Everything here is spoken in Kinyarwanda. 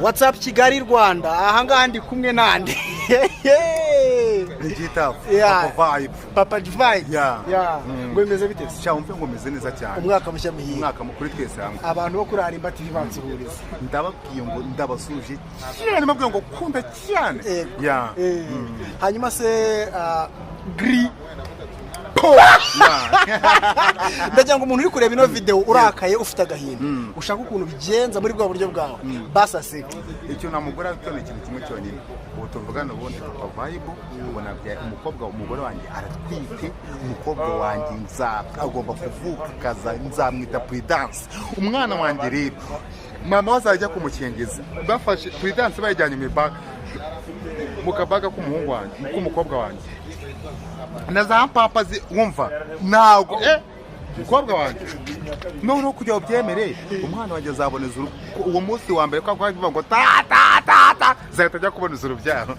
What's up, Kigali, Rwanda? Ahangaha ndi kumwe nande? Ni Gitafu. Yeah. Papa Vibe. Papa Vibe. Yeah. Yeah. Ngo bimeze bite se? Sha, wumve ngo meze neza cyane. Umwaka mushya muhire. Umwaka mukuru twese hamwe. Abantu bo kuri Arimba TV bansuhuriza. Ndababwiye ngo ndabasuje cyane, mbabwiye ngo kunda cyane. Yego. Yeah. Hanyuma se gri Po. Yeah. Ndagira ngo umuntu uri kureba ino video urakaye, ufite agahinda, ushaka ukuntu bigenza muri bwa buryo bwawe basaseka. Icyo namugura cyo ni ikintu kimwe cyonyine. Ubu tuvugana ubundi Papa Vibe ubona umukobwa, umugore wanjye aratwite. Umukobwa wanjye nza agomba kuvuka kaza nzamwita Prudence. Umwana wanjye rero, mama we azajya kumukingiza, bafashe Prudence bayijyanye mu ibaga, mu kabaga k'umuhungu wanjye, k'umukobwa wanjye, na za papa wumva ntabwo umukobwa wanjye. Noneho kugira ngo byemere, umwana wanjye azaboneza urugo uwo munsi wa mbere, kwa kuvuga ngo ta ta ta ta, zahita ajya kuboneza urubyaro.